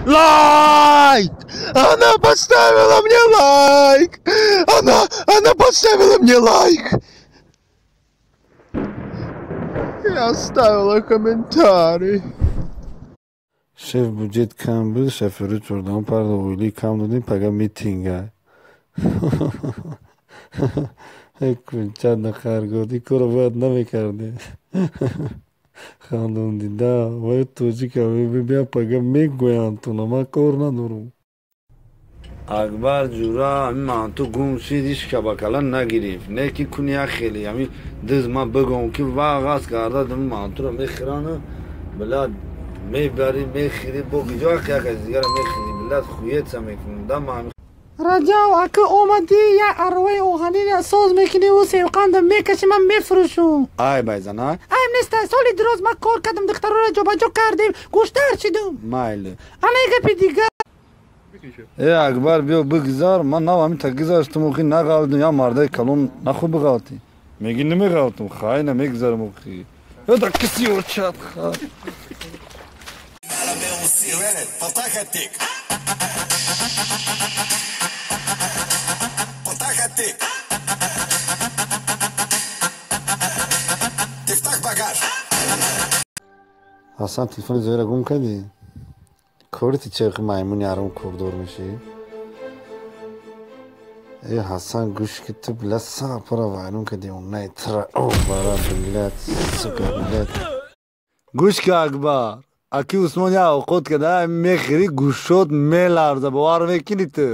Лайк! Она поставила мне лайк! Она поставила мне лайк! Я оставила комментарий. Шеф буҷет кам буд, шофёри чордаҳум парда оилӣ кам додем, пага митинга. Кунча нақаргод, ин корро бояд намекардем. Хандон дида, вай тоҷика бибия пага мегӯянд туна, ман кор надорам. Акбар ҷура, ами манту гум шид, иш кабакала нагирифт. Не ки куни як хеле, ами диз ман бигӯм ки вағаз карда, дим мантуро мехӯрана, билад мебари, мехӯри, бо гиҷо як аз дигара мехӯри, билад хуеца мекунам. Да ман Раҷав, ака омадӣ, як арваи оҳанина соз мекуниву севқанда мекаши, ман мефурӯшум. Ай байзан, ай? Айб нест, соли дуроз ман кор кардам, духтароро ҷобаҷо кардем, гӯштар шидум. Майли. Ана гапи дигар. Э, Акбар, биё бигзар, ман нав ҳамин гузаштам, охи нағалтум, я мардаи калон наху биғалтӣ. Меги намеғалтум, хай намегузарам охи. Э, да киси очат, хай. Ҳасан, телефони Зоира гум кардӣ? Корити чехи маймуни ҳаром кордор мешӣ? Э, Ҳасан, гӯш ки ту билад сапара вайрон кардӣ, онай тра о бара билад, сука билад. Гӯш ки Акбар, аки Усмон як овқот карда, мехӯри гӯшот меларза, бовар мекунӣ ту?